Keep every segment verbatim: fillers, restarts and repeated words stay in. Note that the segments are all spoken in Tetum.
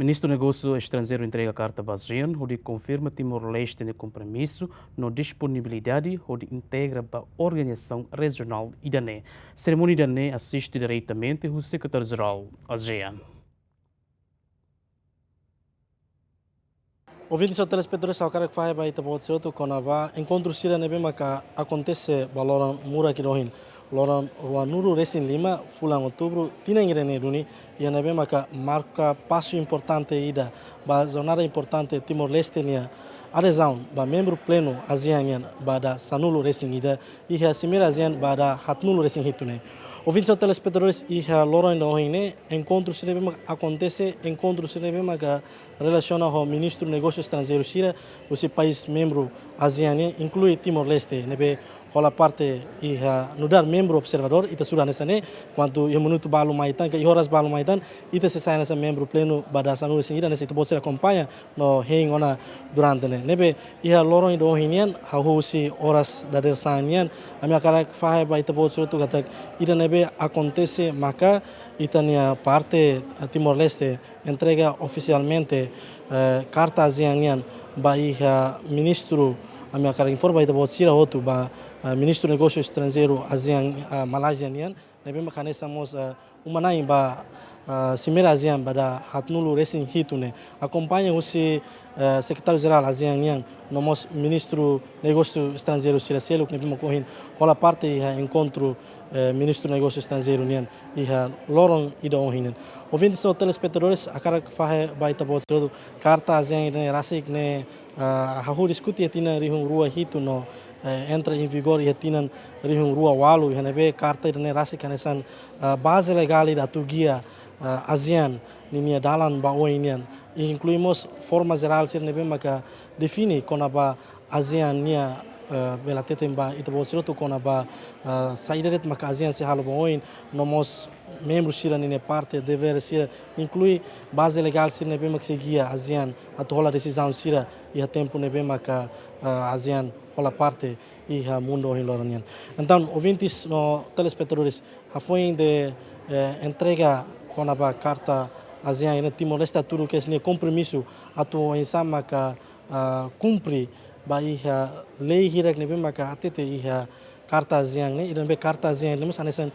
Ministru Negósiu Estranjeiru entrega karta ba ASEAN hodi konfirma Timor-Leste nia kompromisu no disponibilidade hodi integra ba organizasaun rejionál ida-ne'e. Serimónia ida-ne'e asiste diretamente husi Sekretáriu-Jerál ASEAN. Ouvinte no telespetadores, ha'u hakarak fahe ba ita-boot sira hotu kona-ba enkontru sira ne'ebé maka akontese ba loron murak ida ohin, loron ruanulu-resin-lima fulan Outubru tinan ida-ne'e duni, iha ne'ebé maka marka pasu importante ida ba jornada importante Timor-Leste nia adezaun ba membru plenu ASEAN nian ba dala sanulu-resin-ida, iha Simeira ASEAN ba dala haatnulu-resin-hitu ne'e. Ouvinte no telespetadores, iha loron ida ohin ne'e, enkontru sira ne'ebé maka akontese, enkontru sira ne'ebé maka relasiona ho Ministru Negósiu Estranjeiru sira husi país membru ASEAN nian, inklui Timor-Leste, ne'ebé hola parte iha nu'udar membru observadór, ita sura hanesan ne'e, kuandu iha minutu balu mai tan, ka iha oras balu mai tan, ita sei sai hanesan membru plenu ba dala sanulu-resin-ida, hanesan ita-boot sira akompaña no hein ona durante ne'e. Ne'ebé iha loron ida ohin nian, hahú husi oras dadeer-saan nian, ami hakarak fahe ba ita-boot sira hotu katak ida ne'ebé akontese maka ita-nia parte, eh, Timor-Leste entrega ofisialmente, eh, karta ASEAN nian ba iha ministru, ami hakarak informa ba ita-boot sira hotu ba, eh, Ministru Negósiu Estranjeiru ASEAN, eh, Malázia nian, ne'ebé maka hanesan mós, eh, uma-na'in ba, eh, Simeira ASEAN ba dala haatnulu-resin-hitu ne'e. Akompaña husi, eh, Sekretáriu-Jerál ASEAN nian, no mós Ministru Negósiu Estranjeiru sira seluk ne'ebé maka ohin hola parte iha enkontru, eh, Ministru Negósiu Estranjeiru nian iha loron ida ohin nian. Ouvinte no telespetadores, hakarak fahe ba ita-boot sira hotu, karta ASEAN ne'e rasik ne'e, ah, hahú diskute iha tinan rihun rua hitu no, eh, entra em vigor iha tinan rihun rua ualu, iha ne'ebé karta ida-ne'e rasik hanesan, ah, baze legál ida atu gia, ah, ASEAN ninia dalan ba oin nian. I inklui mós forma jerál sira ne'ebé maka define kona-ba ASEAN nia, eh, bele hateten ba ita-boot sira hotu kona-ba, eh, saida de'it maka ASEAN sei halo ba oin, no mós membru sira ninia parte, devér sira, inklui baze legál sira ne'ebé maka sei gia ASEAN atu hola desizaun sira iha tempu ne'ebé maka, eh, ASEAN hola parte iha mundu ohin loron nian. Entaun, ouvintes no telespetadores, hafoin de, eh, entrega kona-ba karta ASEAN iha Timor-Leste hatudu kedas nia kompromisu atu oinsá maka, ah, kumpre ba iha lei hirak ne'ebé maka hatete iha karta ASEAN ne'e, ida ne'ebé karta ASEAN ne'e mós hanesan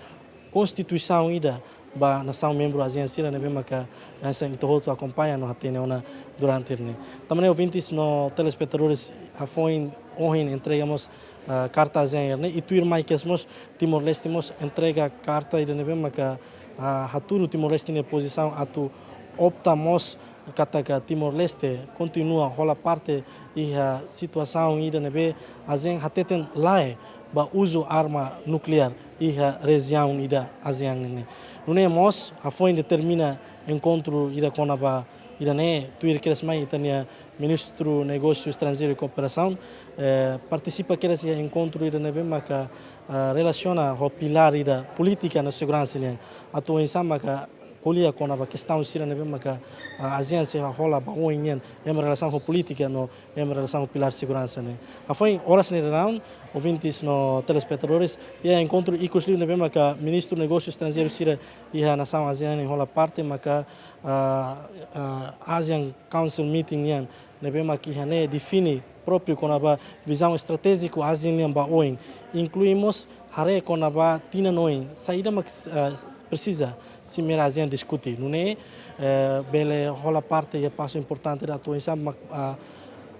konstituisaun ida ba nasaun membru ASEAN sira ne'ebé maka hanesan ita hotu akompaña no hatene ona durante ne'e. Tanba ne'e ouvintes no telespetadores, hafoin ohin entrega mós, ah, karta ASEAN ne'e, i tuirmai kedas mós Timor-Leste mós entrega karta ida ne'ebé maka, ah, hatudu Timor-Leste nia pozisaun atu opta mós katak Timor-Leste kontinua hola parte iha situasaun ida ne'ebé ASEAN hateten lae ba uzu arma nukleár iha rejiaun ida ASEAN ne'e. Nune'e mós, hafoin de termina enkontru ida kona-ba ida-ne'e, tuir kedas mai ita-nia Ministru Negósiu Estranjeiru i Kooperasaun, eh, partisipa kedas iha enkontru ida ne'ebé maka, ah, relasiona ho pilár ida polítika no seguransa nian. Atu oinsá maka ko'alia kona-ba kestaun sira ne'ebé maka, ah, ASEAN sei hola ba oin nian, ema relasaun ho polítika no ema relasaun ho pilár seguransa ne'e. Hafoin oras ne'e daudaun, ouvintes no telespetadores, iha enkontru ikus liu ne'ebé maka Ministru Negósiu Estranjeiru sira iha nasaun ASEAN ne'e hola parte maka, ah, ah, ASEAN Council Meeting nian, ne'ebé maka iha ne'e define própriu kona-ba vizaun estratéjiku ASEAN nian ba oin, inklui mós haree kona-ba tinan oin, saida mak, eh, presiza Simeira ASEAN diskute. Nune'e, eh, bele hola parte iha pasu importante ida atu oinsá mak, ah,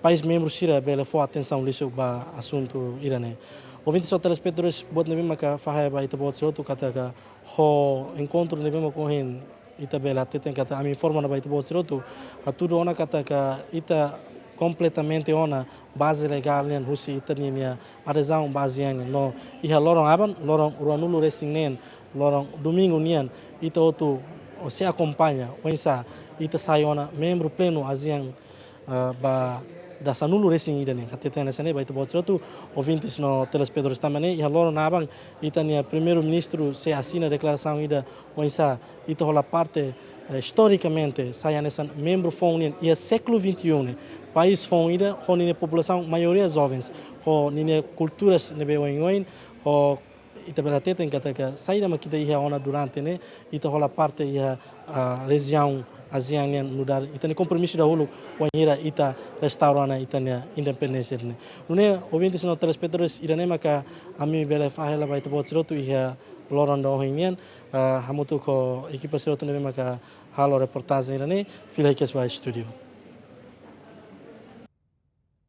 país membru sira bele fó atensaun lixu ba asuntu ida-ne'e. Ouvintes no telespetadores, buat ne'ebé maka fahe ba ita-boot sira hotu katak ho enkontru ne'ebé maka ohin ita bele hateten katak ami informa ona ba ita-boot sira hotu, hatudu ona katak ita kompletamente ona baze legál nian husi ita-nia adezaun ba ASEAN nian. No iha loron aban, loron ruanulu-resin-neen, loron domingu nian, ita hotu sei akompaña oinsá ita sai ona membru plenu ASEAN, ah, ba dala sanulu-resin-ida nian. Hateten hanesan ne'e ba ita-boot sira hotu, ouvintes no telespetadores, tanba ne'e iha loron aban ita-nia Primeiru-Ministru sei asina deklarasaun ida oinsá ita hola parte, eh, istorikamente, sai hanesan membru foun nian iha sékulu vinte e um ne'e, país foun ida ho ninia populasaun maioria jovens, ho ninia kulturas ne'ebé oin-oin, ho ita bele hateten katak saida mak ita iha ona durante ne'e, ita hola parte iha, ah, rejiaun ASEAN nian nu'udar ita-nia kompromisu dahuluk wainhira ita restaura ona ita-nia independénsia ne'e. Nune'e, ouvintes no telespetadores, ida-ne'e maka ami bele fahe hela ba ita-boot sira hotu iha loron ida ohin nian, ah, hamutuk ho ekipa sira hotu ne'ebé maka halo reportajen ida-ne'e, fila hikas ba estúdiu.